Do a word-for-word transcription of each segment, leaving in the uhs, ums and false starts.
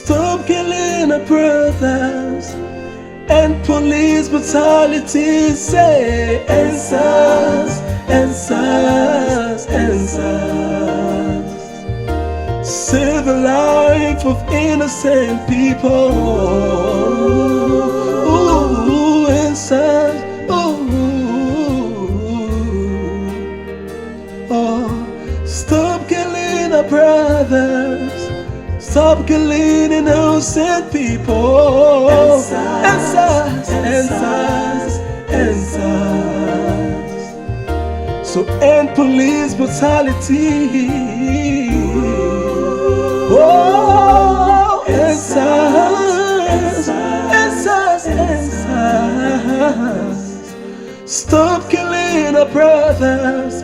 Stop killing our brothers and police brutality. Say answers, answers, answers. Save the life of innocent people. Ooh, answers. Ooh. Oh, stop killing our brothers. Stop killing innocent people. Answers, answers, answers. So end police brutality. Oh, answers, answers, answers. Stop killing our brothers.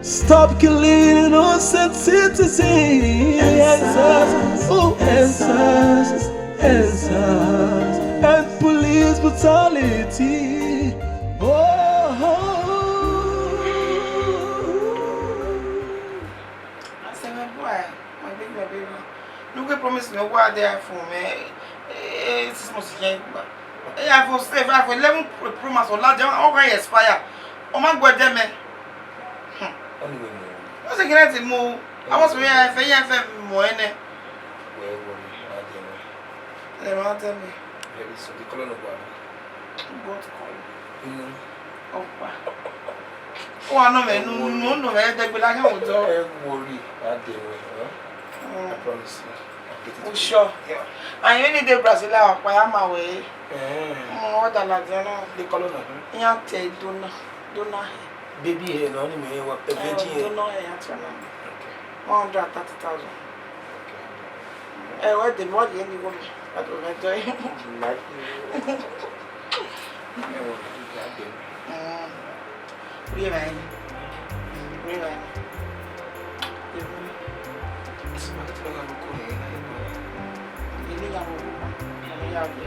Stop killing innocent citizens. Answers, oh, answers, answers. And police brutality. Oh. I said, my boy, my baby, my baby. Look, I promise me what they are for me. Eh, six months again. Eh, I for save, I for eleven pro- pro max or large, all going expire. Oh my God, damn it. Anyway, no. What's the great move? I was where I feel, I feel more in it. Well, worry, I don't know. They don't tell me. Very soon, the color no go. What color? You know. Oh, wow. Oh, I know, man. No, no, no, man. They be like, oh, don't worry, I don't know. I promise you. I'll get it for you. Sure. Yeah. And you need the Brazil, I'll buy my way. Eh. Mm, what the Latino? The color, no? Yeah, te dona, dona. Baby hair, no, only me, what, a virgin hair. Dona hair, actually. Okay. One hundred thirty thousand. Okay. Eh, what the, what the, any woman? What do I do? Like you. Mm. Rí ra ẹni. Rí ra ẹni. Èmi. Ìsìnkú àti ọ̀gá mi kò ní ilé ìyàwó. Ilé ìyàwó. Àwọn ìyá mi.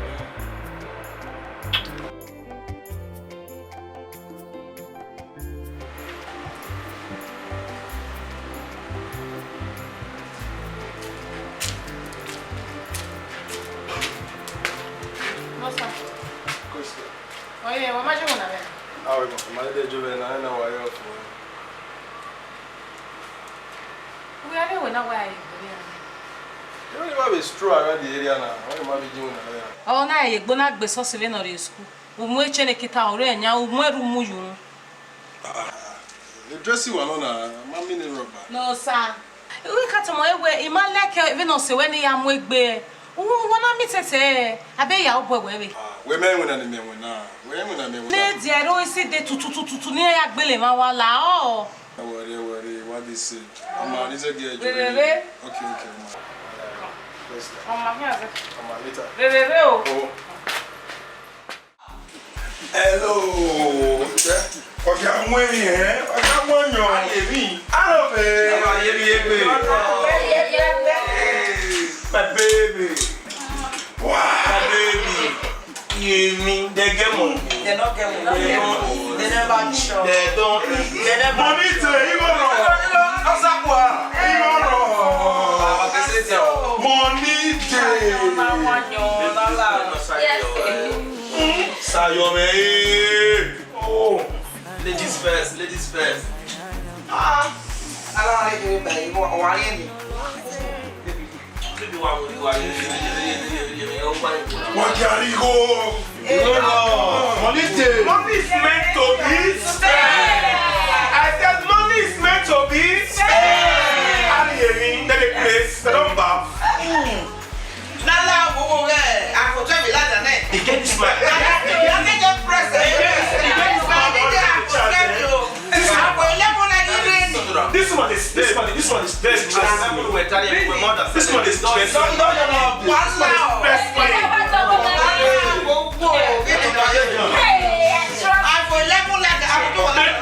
No, sir. Question. Oh, yeah, what am I doing now? Ah, we must manage the juvenile and our health. We are there when I wear it. You know, you have a stroll around the area now. What am I doing now? Oh, now you go not be so severe or school. Umwe chene kita ore nya umwe rumu yun. Ah, the dressing one on a mommy ni rubber. No, sir. We cut my way. Ima like even no se when ya mwegbe. Wona mi tete. Abe ya obo we we. Ah, we me wona ni me wona. We me wona me wona. Ne dia ro isi de tutu tutu tutu ni ya gbele ma wa la o. Worry, worry, what they say? I'm a little girl. Wait, wait, wait. Okay, okay, ma. Let's go. Mama, here. Mama, later. Wait, wait, wait, oh. Oh. Hello. Ọ̀gá wọn yẹn, ọ̀gá wọn yàn. Ayé mi. Hello, babe. Bàbá ayé mi yé gbé. My baby. Wow. My baby. Ayé mi. They get money. They don't get money. They don't. They never chop. They don't eat. They never. Money dey, you go know. Ọ̀sàkùà. You go know. Money dey. Yes. Sayome. Oh, ladies first, ladies first. Ah, ala wa ye ba ibo wa ye ni. Baby, wa wo wa ye. Wa jari go. Money dey. Money is meant to be spent. I said money is meant to be spent. Aliyemi, they dey play, they don baff. Nala wo wo re, I for try be like that. E get this man. I get press. E get this man. This man is, this man is, this man is, this man is stressing me. This man is stressing me.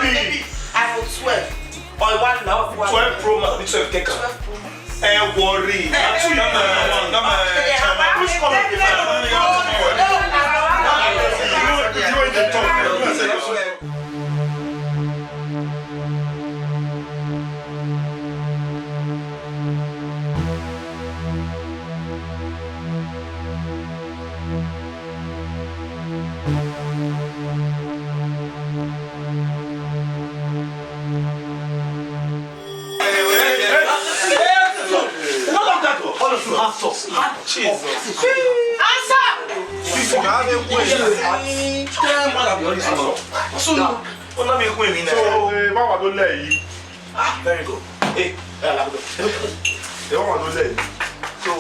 Baby. I for twelve Pro Max, be twelve take am. Ẹ worry. Which color? You know, you know the top. Jesus. Answer! This is how they win. Tell man of your this one. So, no. Ó ná mi kún èmi náà. So, eh, báwa ló lẹ̀ yìí? Ah, very good. Hey, ẹ alábùdó. Ẹ wọ́n wà ló lẹ̀ yìí. So,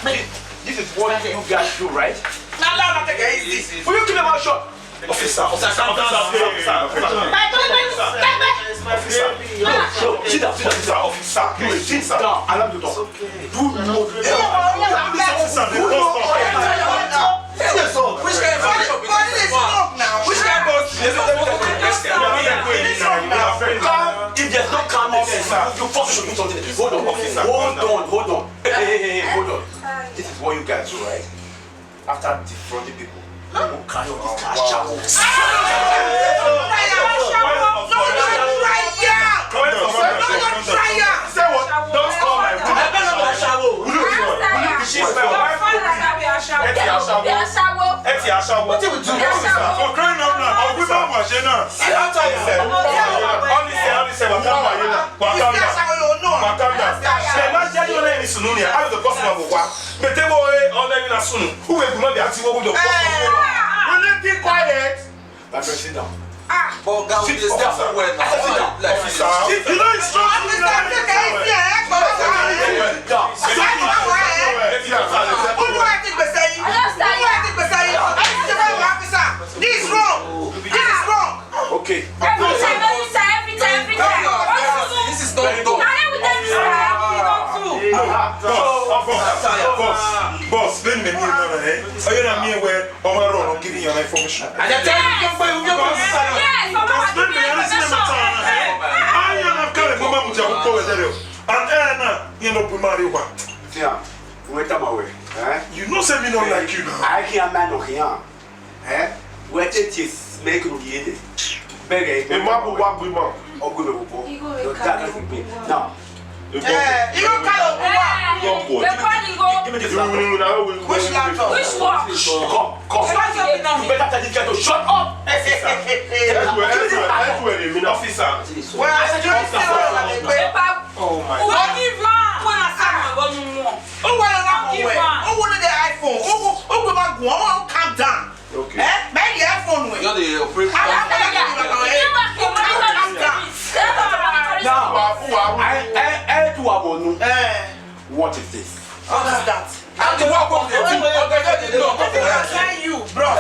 thi- this is what you guys do, right? Now, now, now, take it easy. Will you give me one shot? Officer, officer, officer, officer, officer, officer. My God, my God, my God. Officer, no, no, sit down, sit down, sit down, officer, please, sit down. Allow me to talk. Do not. Officer, they don't talk. Which kind of boss? Which kind of boss? If there's no calmness, you, you force me to do something. Hold on, officer. Hold on, hold on. Hey, hey, hey, hey, hold on. This is what you guys do, right? After defrauding people, you carry all this cash out. Say what? Don't call my woman. She's my wife. Ẹ ti aṣawo. Ẹ ti aṣawo. Wetin we do? Officer, for crying out loud, our women were there now. See how tall you say. Only say, only say, waka down. Waka down. Waka down. Ṣé máa jẹ́ yóò lẹ́yìn sùnú ni? How the customer go wa? Bẹ̀tẹ̀ wo ẹ ọ̀nà yìí na sùnú? Who will be the active? Who will the customer? Will you keep quiet? My friend, sit down. Ah, but God, we dey stay for well now. Sit down. Officer. You know it's strong. Officer, take it easy, eh? Sit down. Sit down. Olúwa ti gbèsè yìí. Olúwa ti gbèsè yìí. This is wrong. This is wrong. Okay. Every time, every time, every time, every time. This is not done. Now, every time, this is what we don't do. Boss, boss, boss, boss, let me know, eh? Are you not me where? Ọmọ rọ ọ̀nà giving your information. I dey tell you, you go, you go, you go. Yes, ọmọ wa give me information. Ayé na kálẹ̀ mo máa mú jẹ́ àkókò wẹ̀ dẹ́rẹ́ o. And ẹ̀ náà, yẹn ló bí máa rí wa. Yeah, wait a minute. Eh? You know say me not like you now. I can't man no can. Eh? Wait it is make no yede. Bẹ́ẹ̀ ni. Ẹ má bú wá gbé mọ́. Ọgbẹ́ mi púpọ̀. Now, Eh, you don't call Ogunwa. Give me the laptop. Which laptop? Which one? Come, come. You better tell this guy to shut up. Officer. Where are you? Oh my God. Who give am? Who na send am go no more? Who wanna give am? Who wanna the iPhone? Who, who, who go back? Who calm down? Okay. Eh? Make the iPhone wey. You dey operate. Calm down. Now, I, I, I do a bonu. Eh. What is this? What is that? And the work of the team. Okay, okay, no, okay, okay. Tell you, bros.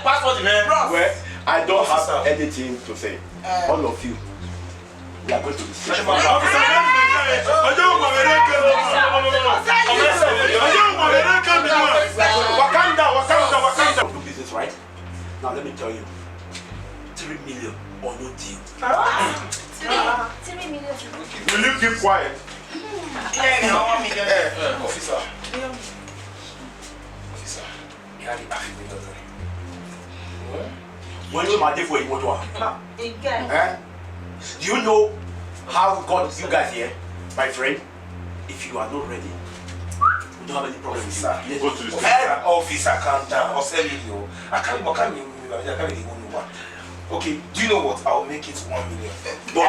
Passport, man. Bros. Well, I don't have anything to say. All of you, we are going to be safe. Officer, ọjọ́ wo mọ̀ mí lẹ́kẹ́ mi? Ọjọ́ wo mọ̀ mí lẹ́kẹ́ mi? Wakanda, Wakanda, Wakanda. Do business, right? Now let me tell you, three million or no deal. Three, three million. Will you keep quiet? Yeah, no, one million. Eh, officer. Officer. You had the half a million. When you might for a motor. Eh? Do you know how we got you guys here, my friend? If you are not ready, we don't have any problem with you. Officer, yes. Go to the station. Eh, officer, calm down. I'll sell you. I can't, I can't, I can't even know what. Okay, do you know what? I'll make it one million. But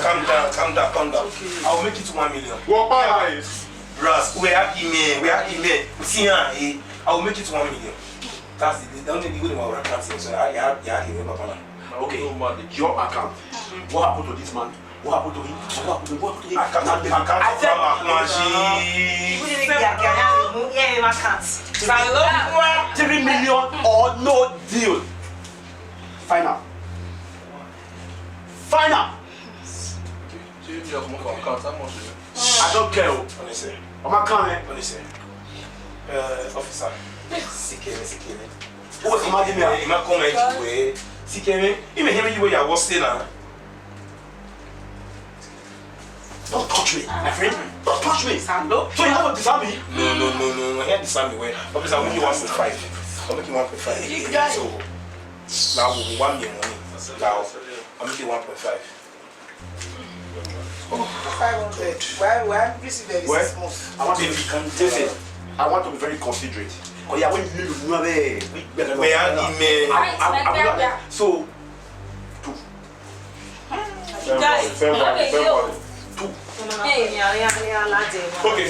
calm down, calm down, calm down. I'll make it one million. What price? Bros, we are email, we are email. See, eh, I'll make it one million. That's the, the only thing we want to account. So I, I, I, I, Papa. Okay, your account. What happened to this man? What happened to him? What happened to him? What happened to him? Account, account. I said, three million or no deal. Final. Final. Change your account. How much is it? I don't care o. Honestly. Ọmọ kan rẹ. Honestly. Uh, officer. Sikere, sikere. Who was commanding me? Ima come anyway. Sikere. Ima hear you where you are still now. Don't touch me, my friend. Don't touch me. Sando. So you want to disarm me? No, no, no, no, no. I can't disarm you. Well, officer, I'll make you one point five. I'll make you one point five. So now we want your money. Now I'll make you one point five. Five hundred. Why, why this is very small? I want to be, listen, I want to be very considerate. Oh yeah, when you know where we are, so two. Guys, February, February. Two. Okay.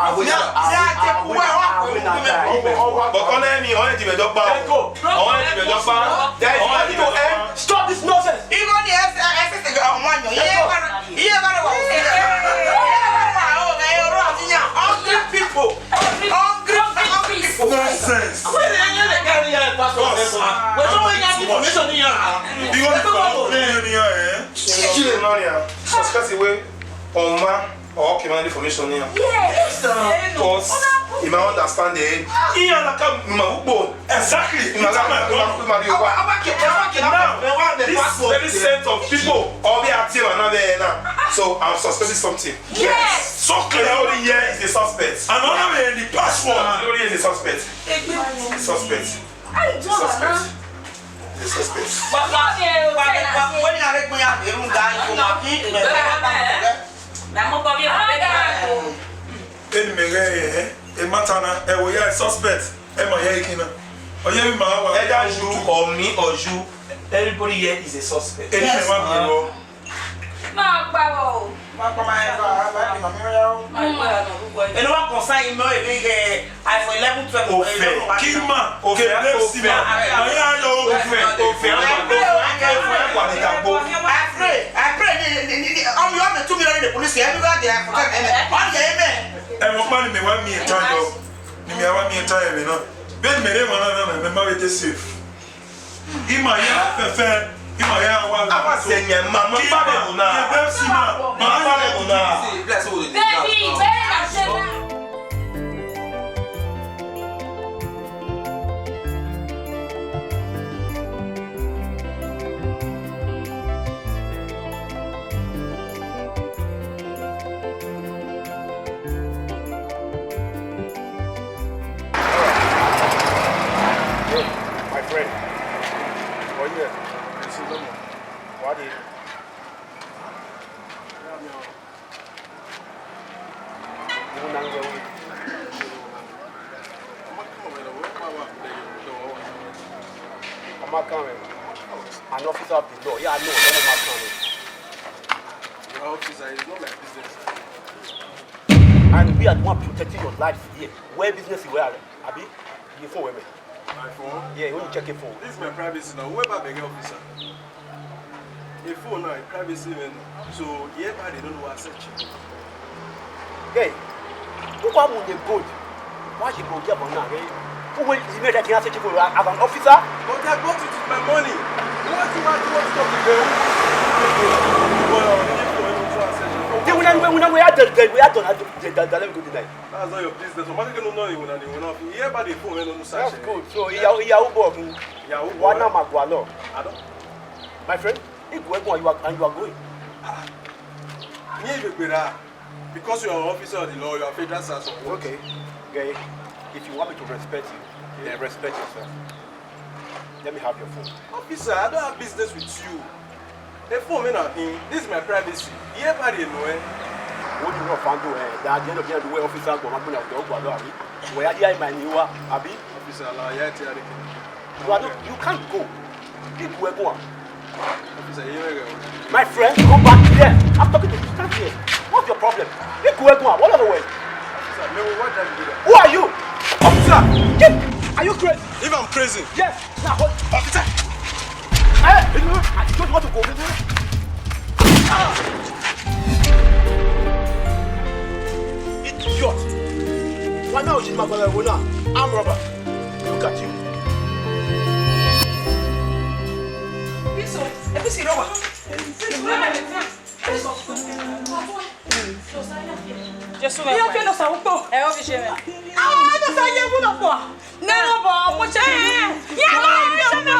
But only me, only the doctor. Only the doctor. Only the doctor. Stop this nonsense. Even the S S S is on one. Hungry people. Hungry, hungry people. Nonsense. Boss, you want to complain here, eh? Suspect wey Oma or Kemani information here. Yes. Because you might understand the. Exactly. Now, this very set of people, all we are team and now. So I'm suspecting something. Yes. So clear. Everybody here is a suspect. And all of the password. Everybody here is a suspect. Suspect. Suspect. The suspect. Eni mere, eh, e matter na, e wo ya suspect, e ma ya ikina. Oye mi ma wa. Either you or me or you, everybody here is a suspect. Eni me wa mi wo. Máa pa wọ̀ o. Máa pa máa ń bá ara bá mi màmí rẹ o. Máa pa ara náà púpọ̀. Ẹni wá kàn sáyìn náà èmi yẹ iPhone eleven, twelve. Ofe. Kima. Ofe. Kebe sima. Maya yo. Ofe. Ofe. Ofe. Ofe. Ofe. I pray. I pray. Ni ni ni ni. Ọmọ yóò mi two million in the police. Everywhere they are protect them. All the amen. Ẹ mọ̀ pa ni mi wá mi ẹ̀ tán yọ. Ni mi wá mi ẹ̀ tán yẹ mi náà. Bẹ́ẹ̀ ni mẹ̀rẹ̀ mọ̀ náà náà mẹ̀ máa wẹ̀ dé safe. Ima ya fefe, ima ya wa la. Awa se nye mama, pale una. Ebe sima, ma pale una. Baby, very nice. Hey, my friend. Oh yeah. What is? Amakan, an officer of the law. Yeah, I know. Don't Amakan. Your officer is not my business. And we are the one protecting your life here. Where business you were, abi? You phone where me? My phone? Yeah, you want to check your phone. This is my privacy now. Whoever beg officer. A phone now, a privacy man. So, yeah, but they don't know what search. Hey, who come on the boat? Why she go get on now, eh? Who will you make that thing search for as an officer? But I bought it with my money. What you want to talk to them? Well, if you want to search. Then when I, when I, we are done, we are done, I don't, they, they, they let me go tonight. That's not your business. I'm not going to know you when I know. Hear about the phone, no search. That's good. So, Yahoo, Yahoo Bob. Yahoo Bob. One of my gualo. I don't. My friend, you go and you are, and you are going. Ah. Me, you go there. Because you are an officer of the law, you are federal sergeant. Okay. Okay. If you want me to respect you, then respect yourself. Let me have your phone. Officer, I don't have business with you. The phone me na him. This is my privacy. You ever dey know, eh? What do you want to do? Eh, that at the end of the day, the way officer go, I'm going to go, go, go, abi. Where are you, my new, abi? Officer, la, yeah, it's a You are not, you can't go. People were going. Officer, you were going. My friend, go back here. I'm talking to you. Stand here. What's your problem? People were going. What other way? Officer, no, what did you do? Who are you? Officer! Get, are you crazy? If I'm crazy. Yes. Now, hold. Officer! Hey, you know, I just want to go. Ah! Idiot! Why now you my father? Arm robber. Look at you. Isso, é possível, ó. Jésù mẹ. Ìyá fẹ́ lọ sàwùtò. Ẹ ó fi ṣe mẹ. Àwọn ọmọ náà sọ ayé wúlò pọ̀. Nínú bọ̀ mo ṣe é. Ìyá máa ń rí ọmọ.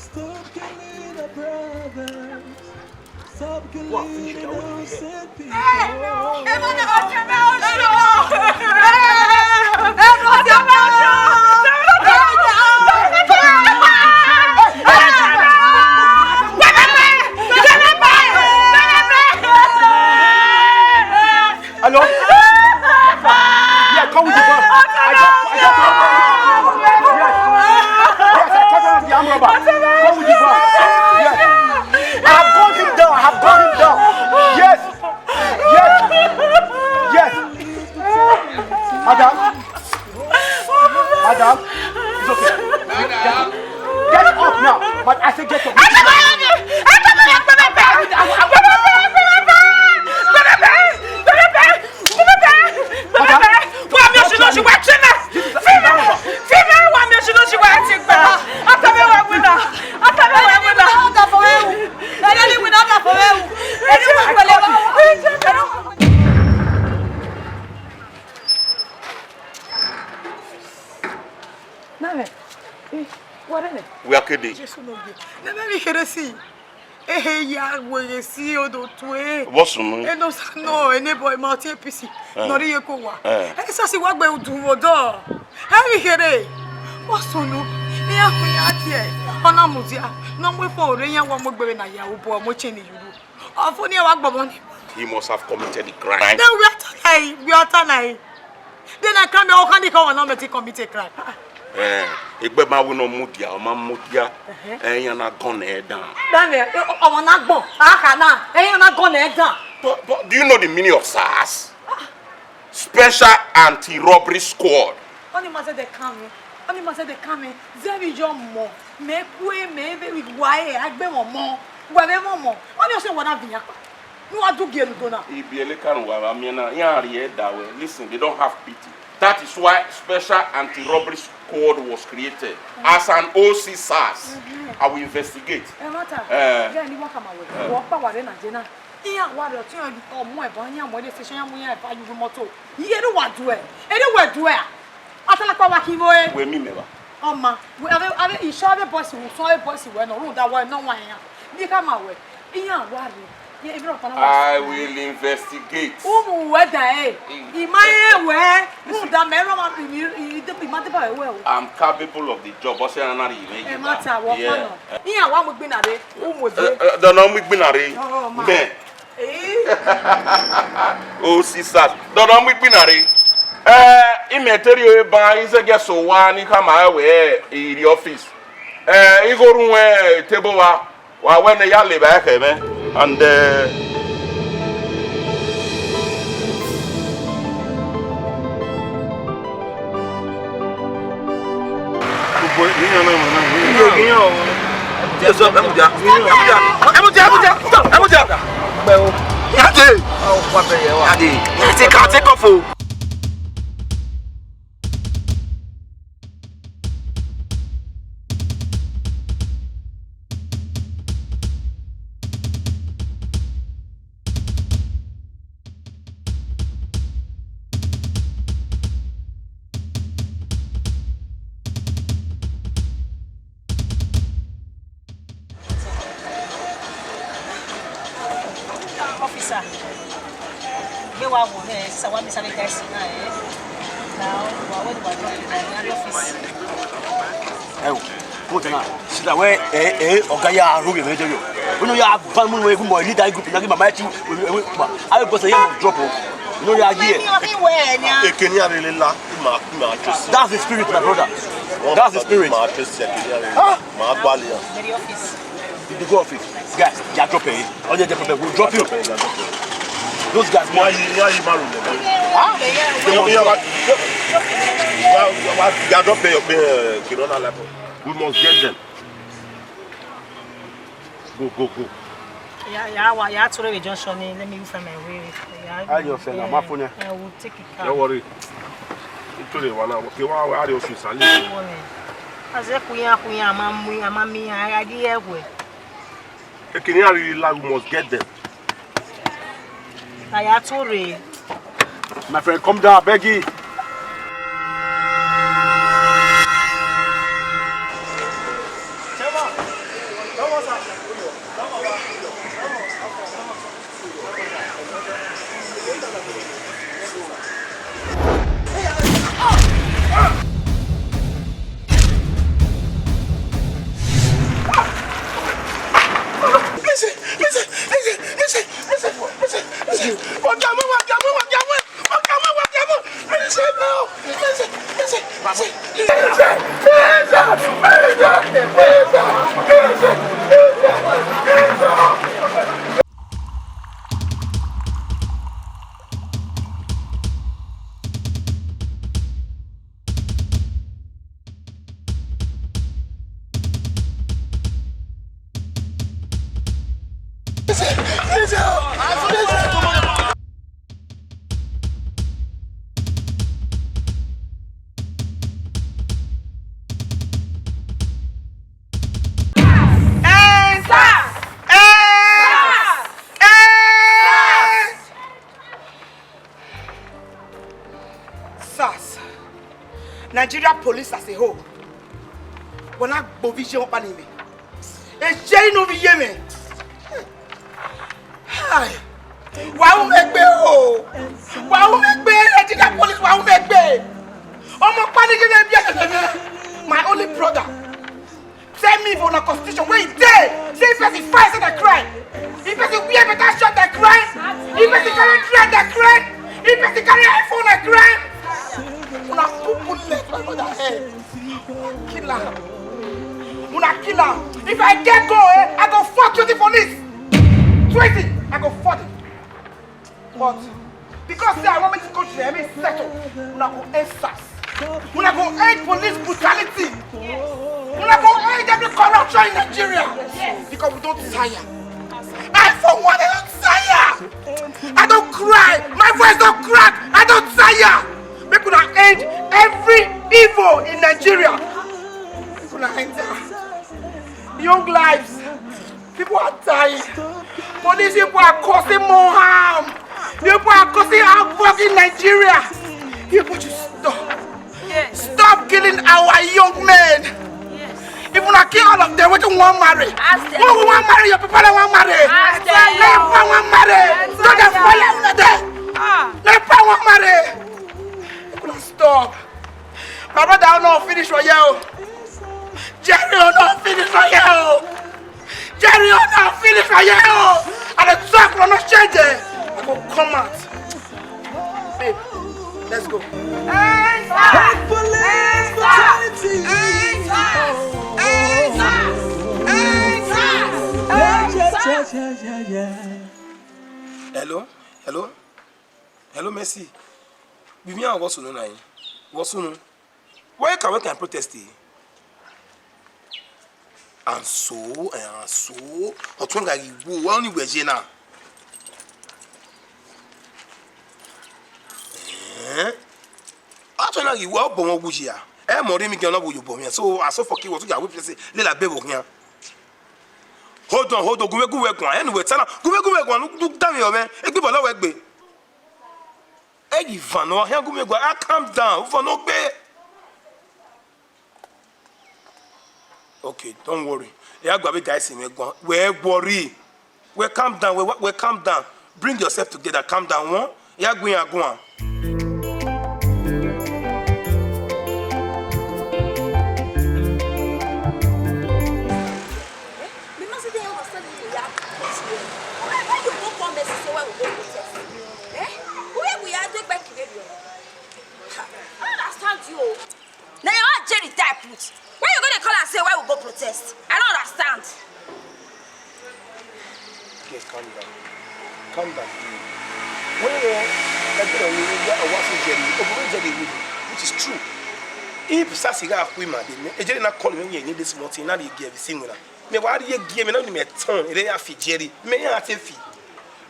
Stop killing the brothers. Stop killing innocent people. Hello? Yeah, come with the van. I just, I just, yes. Yes, I cut down the arm robber. Come with the van. Yes. I have gunned him down. I have gunned him down. Yes. Yes. Yes. Madam. Madam. It's okay. Get up. Get up now. But I say get up. Name, eh, warene. We are kidding. Jesu no gbe. Name mi kere si. Ehe ya were si odo tue. What's no? E no sa no, e ne boy ma ti A P C. Eh. No ri ye ko wa. Eh. E sa si wa gbe udu wo do. E mi kere. What's no? E ya ku ya tie. Ona mudia. No mo fo re ya wa mo gbe na ya ubo mo che ni yuru. Ofo ni e wa gbo mo ni. He must have committed the crime. Then we are tanai, we are tanai. Then I come here, how can they come and not make it commit a crime? Eh, egbe ma wo no mudia, o ma mudia. Eh, ya na gun e down. Daniel, o ma na gbon. Ah, ka na. Eh, ya na gun e down. But, but do you know the meaning of sars? Special Anti-Robbery Squad. Oni ma se de kame. Oni ma se de kame. Zebi jo mo. Me kue me be wi wa e agbe mo mo. Wa be mo mo. Oni o se wa na vinya. Nu adu gi elu dona. Ibi ele kan wa ba mi na. Ya ri e da we. Listen, they don't have pity. That is why Special Anti-Robbery Squad was created. As an O C sars, I will investigate. E mata. Eh. Je ni wa ka ma we. Wo pa wa re na je na. Iya wa re ti o mo e ba ya mo de se se ya mo ya e ba yu moto. Iye ru wa du e. Eri we du e. Atala pa wa ki mo e. We mi me ba. Oma, we ave ave isha ave boss wu so ave boss we no ru da we no wa ya. Ni ka ma we. Iya wa re. Ye ibi ro pa na wa. I will investigate. Umu we da e. Ima e we. Ru da me ro ma mi i de ima de ba we o. I'm capable of the job. O se na na ri me. E mata wo pa no. Iya wa mo gbe na re. Umu de. Eh, eh, da na mo gbe na re. Oh, ma. Me. Eh. Oh, sisters. Da na mo gbe na re. Eh, i me teri o ba i se ge so wa ni ka ma we i ri office. Eh, i go ru we table wa. Wa we ne ya le ba ke me. And eh, Gbogbo ènìyàn náà mọ̀ náà. Iye ènìyàn o. Jésù, ẹ mú jà. Ẹ mú jà. Ẹ mú jà, ẹ mú jà. Ẹ mú jà. Gbẹ o. Jáde. Jáde. Jáde ká take off o. Sir, gbé wa wò ẹ, sísà wa mi sáré guys náà ẹ. Now, wà wẹ́n wà lọ́kùnrin ní ọ́fíìsì. Ẹ wò, kó tẹ̀ náà, sísà wẹ́ ẹ ẹ ọ̀gá yà arúgbó yẹn mẹ́jọ yọ. Wọ́n yà bá mú wọn egun mọ̀ ní dáhùn group náà kí màmá ẹ ti wọ́n wọ́n pa. Ayé bọ̀sẹ̀ yẹn mọ̀ drop o. Wọ́n yà yí ẹ. Ní ọbí wẹ̀ ẹ̀ ni a. Ekeni arele la, ma ma trust. That's the spirit, my brother. That's the spirit. Ma trust Ekeni arele. Ma gbali ya. Very office. You go office. Guys, they are dropping. Oh, yeah, they drop. We'll drop you. Those guys, Ya man. yi ya yi maru le. Ah, Ya ya wa. Ya ya wa ya drop your be kino na level. We must get them. Go go go. Yeah, yeah, wa, yeah, to the junction. Let me find my way. Yeah, How you feel? I'm up on I will take a car. Don't worry. Ito le wana. Ke wa wa ari office ali. Aze kuya kuya amami amami agi ewe. Ekeni arele la, we must get them. Aya to re. My friend, come down, I beg you. Sars, Nigeria police as a whole. Wana gbovi je wọn pa ni mi. E je inu mi ye mi. Hi. Wa u megbe o. Wa u megbe, Nigeria police wa u megbe. Ọmọ pa ni je mi bi e. My only brother. Tell me for una constitution wey e dey say if person fight say na crime, if person wear better shirt na crime, if person carry dress na crime, if person carry iPhone na crime. Una put bullet for my brother head, kill am. Una kill am. If I get gun, eh, I go fuck twenty police. Twenty, I go fuck them. But because say I want make this country dey make settle, una go end sars. Una go end police brutality. Una go end every corruption in Nigeria. Because we don tire. I for one, I don tire. I don cry. My voice don crack. I don tire. Make una end every evil in Nigeria. Make una end am. Young lives. People are dying. Police people are causing more harm. People are causing havoc in Nigeria. People should stop. Stop killing our young men. If una kill all of them, wetin wan marry? Who wan marry? Your papa no wan marry. Nepa wan marry. No dey fire una there. Nepa wan marry. Make una stop. My brother, I no finish for here o. Jerry, I no finish for here o. Jerry, I no finish for here o. I dey talk, I no change it. I go come out. Babe, let's go. Hello? Hello? Hello, Mercy. Be me and Wosunu na him. Wosunu. Why can we can protest eh? And so, and so, Otunga Igbo, why only we je now? Eh? Otunga Igbo, obo won guji ya. Eh, mori mi gan obo yo bo mi. So, aso for ki wo to ya we say, le la be wo yan. Hold on, hold on. Gume gume gwan. Anyway, tell her. Gume gume gwan. Look, look down here, man. Egbe bolo we gbe. Hey, Ivano, here gume gwan. Ah, calm down. Ivano gbe. Okay, don't worry. Yeah, go be guys in gwan. We worry. We calm down. We we calm down. Bring yourself together, calm down, one. Ya gwe ya gwe. Me must say you understand me, yeah. Why, why you go come and say why we go protest? Eh? Who we are take back to radio? Ha, I don't understand you. Now you are Jerry type put. Why you gonna call and say why we go protest? I don't understand. Okay, calm down. Calm down. When you get a waffle jelly, over jelly, which is true. If Sassy got a queen, man, Jerry not calling me this morning, not the game, similar. Me why do you give me not me a ton? They are fi Jerry. Me a fi.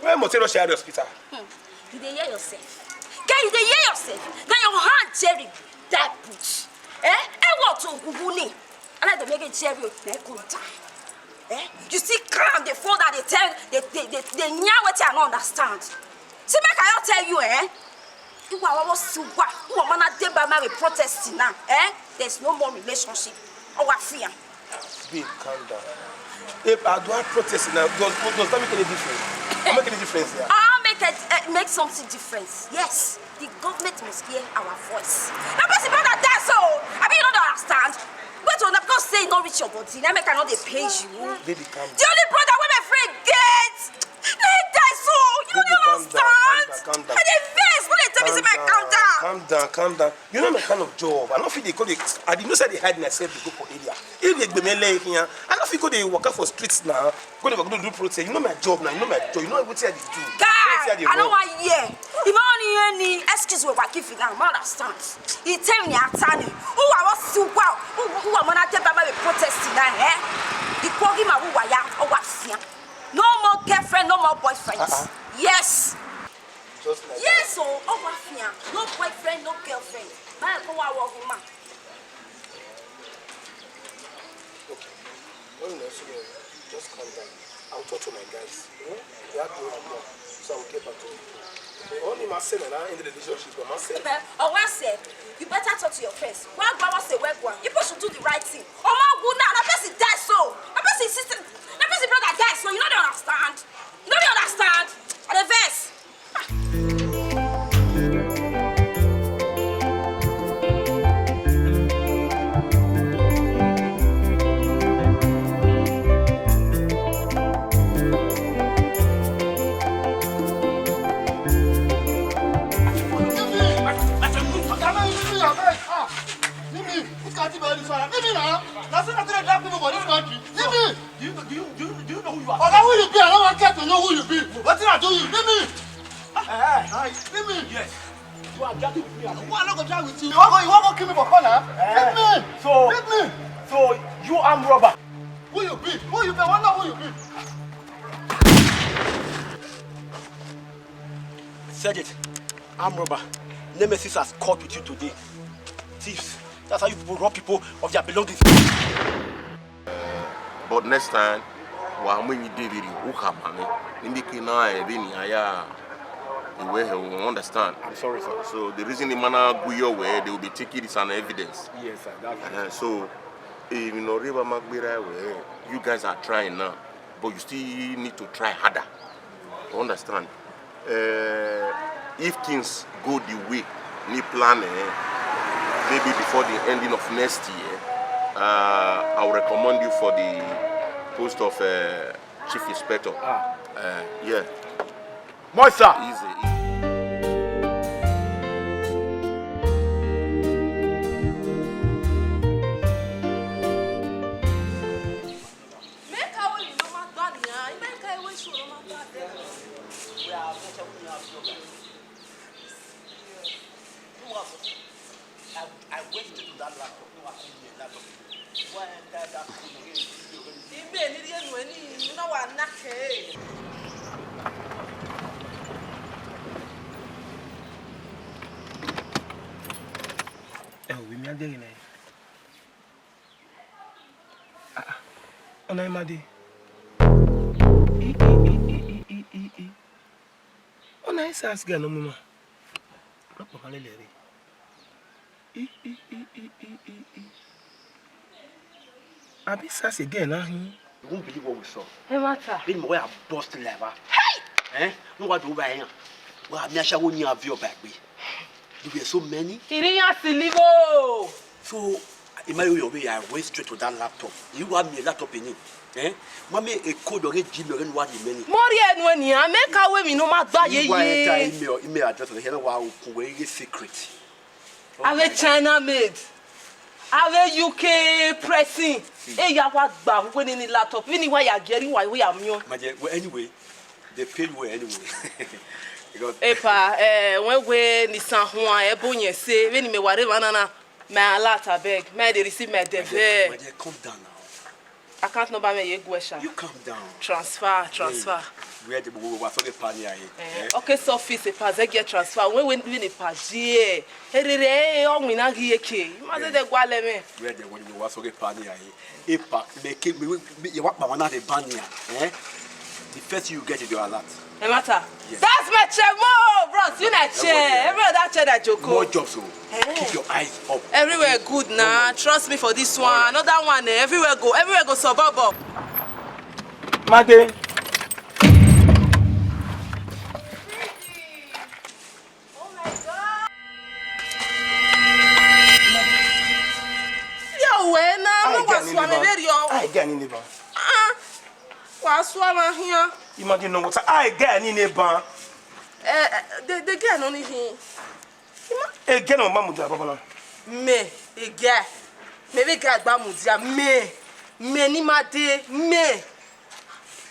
Where Motero Share Hospital? Hmm. You dey hear yourself? Girl, you dey hear yourself? Then your hand, Jerry, that put. Eh? Eh, what to Gubuni? And I don't make it Jerry, they go down. Eh? You see, clown, they fall down, they tell, they, they, they, they near what I don't understand. See, make I tell you, eh? You are almost super. You are man, they by my protest now, eh? There's no more relationship. Oh, I fear. Babe, calm down. If I do a protest now, does, does that make any difference? It make any difference here? I'll make it uh, make something difference. Yes, the government must hear our voice. Now, person brother die so. I mean, you don't understand. Wait on, because say no reach your body. Now make I know they pay you. Baby, calm down. The only brother wey my friend get, he die so. You don't understand. Calm down, calm down, calm down. I dey vex when they tell me say my calm down. Calm down, calm down. You know my kind of job. I don't feel they call it. I did not say they hide myself to go for area. If they be me like here, I don't feel go they work out for streets now. Go they work do protest. You know my job now. You know my job. You know what I do. Guy, I don't want hear. You know only any excuse we work if you now. I understand. He tell me attorney. Who I was to wow. Who who am I tell by my protest now? Eh? He call him a who I am. Oh what fear. No more girlfriend, no more boyfriend. Uh-uh. Yes. Just like yes, that. So, oh, what fear? No boyfriend, no girlfriend. My go out woman. Okay. No, no, no, just calm down. I'll talk to my guys. Hmm? They have to have more. So I'll get back to you. The only man said that in the relationship, but man said. Oh, what said? You better talk to your friends. Why go out say where go? You people should do the right thing. Oh my God, now that person die so. That person sister, that person brother die so. You know they understand. You know they understand. And the verse. Leave me. Which kind of thing be this one? Leave me now. Now, so that they drag people for this country. Leave me. Do you, do you, do you, do you know who you are? Oga, who you be? I don't want to know who you be. What did I do you? Leave me. Hey, hey. Leave me. Yes. You are dragging with me, abi? Who I not go drag with you? You want go, you want go kill me for corner? Eh. Leave me. So, leave me. So you armed robber? Who you be? Who you be? I want to know who you be. Said it. Armed robber. Nemesis has caught with you today. Thieves. That's how you people rob people of their belongings. But next time, wa mwenye David ukamame. Nimiki na ebini aya. Iwe he will understand. I'm sorry, sir. So the reason the man go your way, they will be taking this as evidence. Yes, sir. That's right. Uh, so, if you know River Magbira way, you guys are trying now, but you still need to try harder. You understand? Uh, if things go the way ni plan, eh, maybe before the ending of next year, uh, I will recommend you for the post of uh, Chief Inspector. Ah. Uh, yeah. Moi, sir. Easy, easy. Make how you no matter, yeah. Make how you show no matter. I, I went to that laptop. No, I couldn't hear that. Why that, that couldn't hear you? Ime ni ri enu eni, you know what, knock it. Eh, we me again, eh? Ah, ah. Ona imade. I, i, i, i, i, i, i. Ona isa asga no mama. No papa le le re. I, i, i, i, i, i, i. Abi sase girl na hin. You won't believe what we saw. Hey, matter. Big boy, I bust liver. Hey! Eh? No wa do ba yan. Wa mi aṣẹ́wó ni abi oba gbe. There were so many. Iriyan silivo. So, in my way, I went straight to that laptop. You want me a laptop in it? Eh? Mami, a code or a Gmail, and what the many? Mori enu eni a me ka we mi no ma gba ye. You want enter ye. Email, email address, and here wa open we ye secret. Ave China made. Ave U K pressing. E ya wa gba we ni ni laptop. We ni wa ya geri wa we ya mion. Maje, well, anyway, they pay you well anyway. Because Epa, eh, when we ni san huan e bo yen se, we ni me ware vanana. My alert, abeg. May I dey receive my Maje, deve. Maje, calm down now. Account number me ye gwesha. You calm down. Transfer, transfer. Hey, where the we wa so the pani aye. Eh, Eh? Okay, so office e pa ze get transfer. When when when e pa die. Erere e o mi na gi eke. Ma ze de gwa le me. Where the we wa so the pani aye. Impact, make it, me, me, you want my one at the banner, eh? The first you get is your alert. No matter. Yes. That's my chair, more bros. You na chair. Everywhere. Every other chair that you More go. Jobs, oh. Eh. Keep your eyes up. Everywhere good now. Trust me for this one. Another one, eh, everywhere go. Everywhere go suburb up. Made. Oh my God! Yo, wena, no wa swami very yo. I get any neighbor. Ah, wa swami here. Imagine no water. I get any neighbor. Eh, eh, the the girl no need him. Ima- Again, on Mamuda, Babala. Me, a girl. Me be girl Bamudia. Me, me ni ma de me.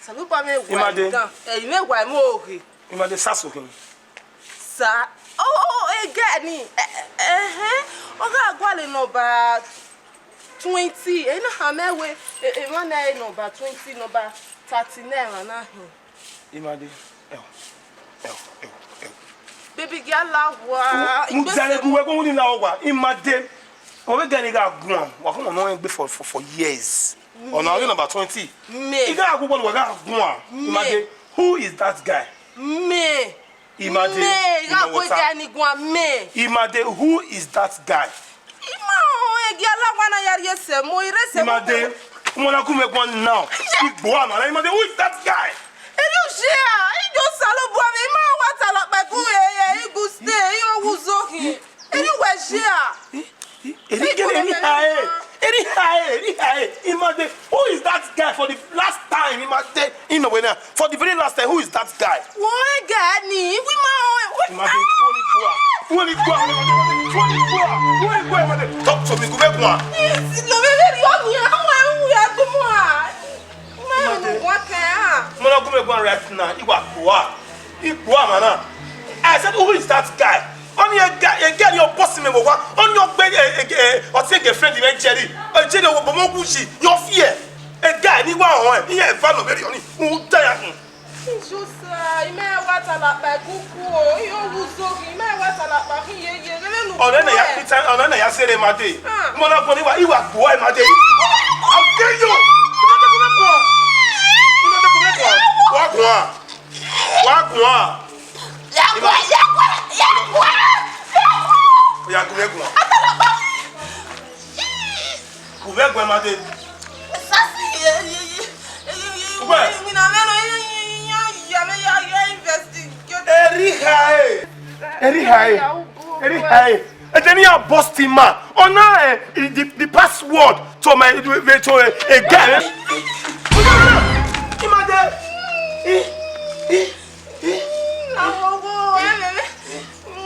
Sabi pa me wa Imade. Down. Eh, me wa mo oge. Imade saso kin. Sa. Oh, oh, oh, again ni. Eh, eh, eh. Oga agwale number twenty. Eh, na ha me we. Eh, eh, one eh, number twenty, number thirty-nine, na hin. Imade. Ew. Ew. Ew. Ew. Baby girl, la wa. Mu jare bu we ko ni la wa. Imade. O we gani ga gun. Wa ko no en gbe for for for years. Ona o number twenty. Me. Iga agu bolu wa ga gun. Me. Imade. Who is that guy? Me. Imade. Me. You Ga know go what I- gani gun me. Imade, who is that guy? Ima o egi alawana yari ese mo irese mo. Imade, mo na kume kwa now. Igbo amara, Imade, who is that guy? Eri ushia, ijo salo bua me ima wa tala pa ku e e igu stay, iyo wuzo hi. Eri we shia. Eri gene, eri hae, eri hae, eri hae. Imade, who is that guy for the last time? Imade, in the way now. For the very last time, who is that guy? Wọ́n gẹ̀ ni, wí máa ń wí. Imade, wọ́n ní gbọ́ à, wọ́n ní gbọ́ à, wọ́n ní gbọ́ à, wọ́n ní gbọ́ à, Imade. Talk to me, go back one. Yes, lo me very young, ya, wọ́n ń wí agbọ́mọ à. Máa ń wọ́n kẹ́ à. Mo lọ gún mi gbọ́n right now, ìwà kò wá, ipò àmà náà. I said, who is that guy? Only a guy, a guy your boss me wa. Only your bed, a, a, a, or take a friend in Jerry. A Jerry will be more bushy. Your fear. A guy, ni wa on, he a value very on it. Who die? Josa, ime wa tala pa kuku o, iyo wuzo, ime wa tala pa ki ye ye, lele nu. Ọ̀rẹ́ náà ya pita, ọ̀rẹ́ náà ya sere Imade. Ah. Mo na gbọ́ ni wa, ìwà gbọ́ Imade. I'll kill you. Imade kò mẹ́kọ̀ọ́. Imade kò mẹ́kọ̀ọ́. Wà gbọ́. Wà gbọ́. Yagwa, yagwa, yagwa, yagwa. Ó yá, gúnlẹ̀ gùn. Atalapa. Kò fẹ́ gbọ́ Imade. Sasi, ye, ye, ye, ye, ye, Ugbẹ́. Mina meno, ye, ye, ye, ye, ye, me, ye, ye, investigate. Eri hae. Eri hae. Eri hae. Ejeni a boss team man. Ona eh, the, the password to my to a, a girl. Imade. Eh, eh, eh. Awogo, eh, me, me.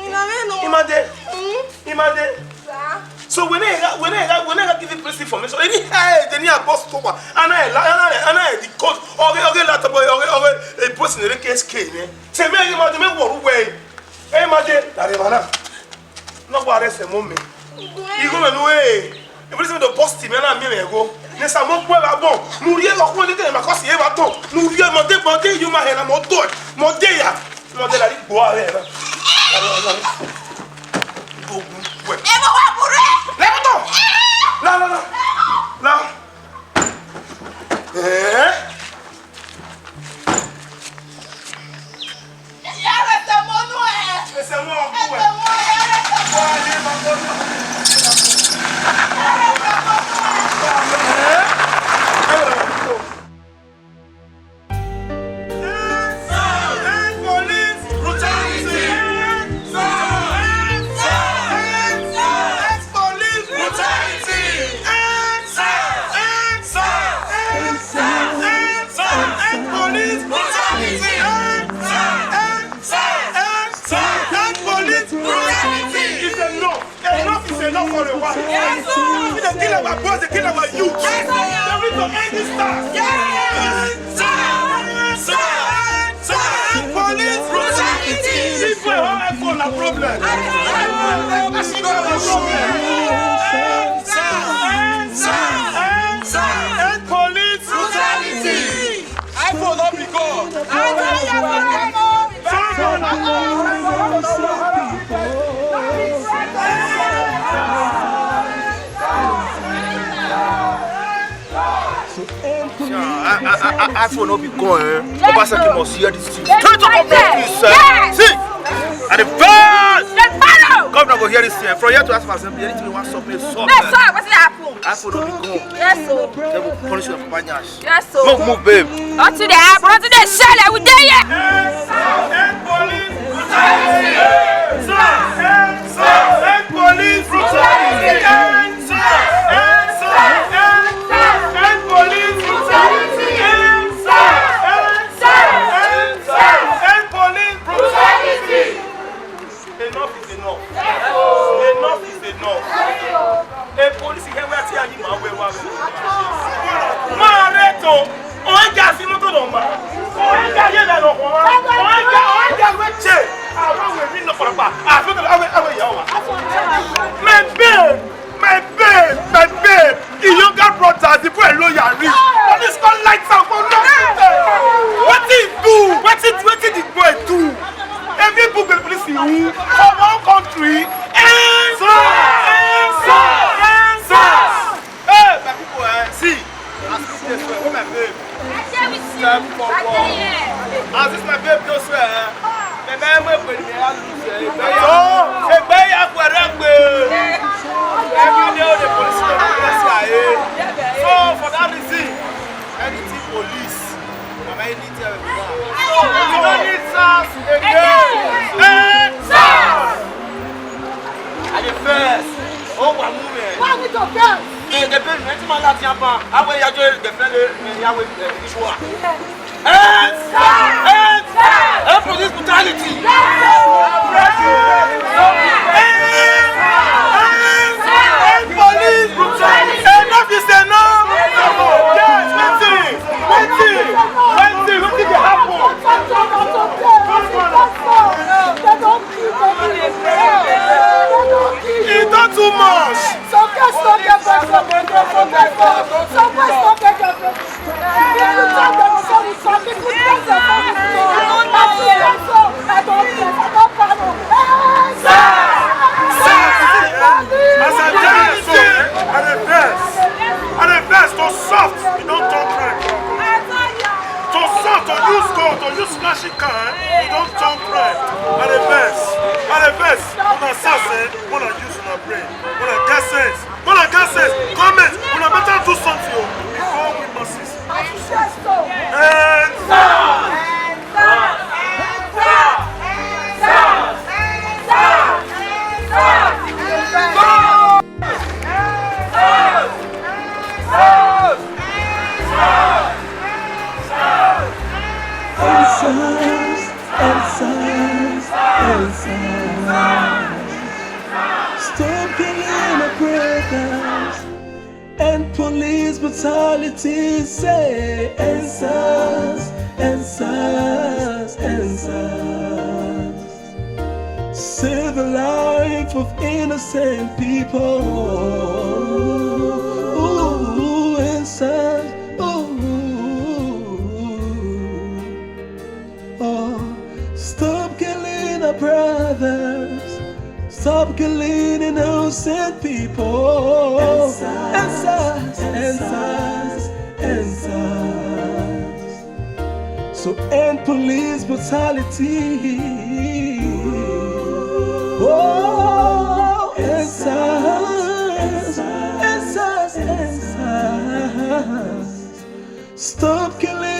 Mina meno. Imade. Mm. Imade. Sa. So when I when I when I give you police information, any hey, then you boss to one. And I and I and I the code. Okay, okay, la to boy. Okay, okay. A boss in the case came. Say me Imade me what way. Imade. That is mana. No go arrest a moment. Igo me no eh. Everything the boss team na me me go. Ne sa mo gbe ba bon. Nu rie ko ko de ma ko si e ba ton. Nu rie mo de mo de you ma he na mo do. Mo de ya. Mo de la ri gbo are na. Go gbe. E mo wa bure. Le mo ton. La la la. La. Eh? Not for a while. Yes, sir. They kill our boys, they kill our youth. Yes, sir. They need to end this stuff. Yes. Sir, sir, sir, police brutality. This way, our iPhone a problem. iPhone a problem. Sir, sir, sir, sir, police brutality. iPhone no be God. So, I, I, I, I, iPhone no be God, eh? Obaseki must hear this thing. Straight to government, please, eh? Yes. See, at the first, the governor go hear this thing. From here to House of Assembly, anything you want, stop me, stop. Yes, sir. Wetin happen? iPhone no be God. Yes, sir. They will punish you for Banyash. Yes, so. Move, move, babe. Nothing dey happen, nothing dey shele, we dey here. End police brutality. End police brutality. End police brutality. End police brutality. Enough is enough. Enough is enough. A police here where I tell you, my way, my way. Máa rẹ̀ tó. Ọ̀hún jà sí mọ́tò nọ̀mbà. Ọ̀hún jà yé lẹ́nu ọ̀hún. Ọ̀hún jà, ọ̀hún jà wé jẹ́. Àwọn òwe mi nọ pàpà. Àfi tó àwọn àwọn ìyàwó wa. My babe, my babe, my babe. Him younger brother, the boy lawyer reach. Police come light am for no. Wetin he do? Wetin, wetin the boy do? Every book wey police dey who for one country. Answer! Answer! Answer! Hey, my people, eh, see, as this dey so, wey my babe step forward. As this my babe dey so, eh, the man wey go dey lose, eh, egbe ya, egbe ya kwere gbe. Every day the police dey arrest ya, eh. So for that reason, anything police, na my need tell you now. So we no need SARS again. Eh, SARS! I dey vex. Oh, wa mu me. Why we go vex? Eh, the baby, wetin man like yam pan? How we ya joy the friend, eh, ya we, eh, issue. End SARS! End SARS! End police brutality! End, end police brutality! Enough is enough! Yes, wetin? Wetin? Wetin? Wetin dey happen? E don too much! Some girls no get boyfriend, some girls no get boyfriend, some boys no get girlfriend. If you talk dem so with some people, tell dem so with me. As you dey so, I don vex, I don pano. Hey, sir! Sir! As I tell you so, eh, I dey vex. I dey vex. To soft, e don turn crime. To soft, to use gun, to use flashy car, eh, e don turn crime. I dey vex. I dey vex. Una SARS, eh, una use una brain. Una get sense. Una get sense. Comment. Una better do something o before we masses. End SARS! End SARS! End SARS! End SARS! End SARS! End SARS! End SARS! Stop killing our brothers. End police brutality. Say, end SARS, end SARS, end SARS. Save the life of innocent people. Ooh, end SARS. Ooh. Oh, stop killing our brothers. Stop killing innocent people. End SARS, end SARS, end SARS. So end police brutality. Oh, end SARS, end SARS, end SARS. Stop killing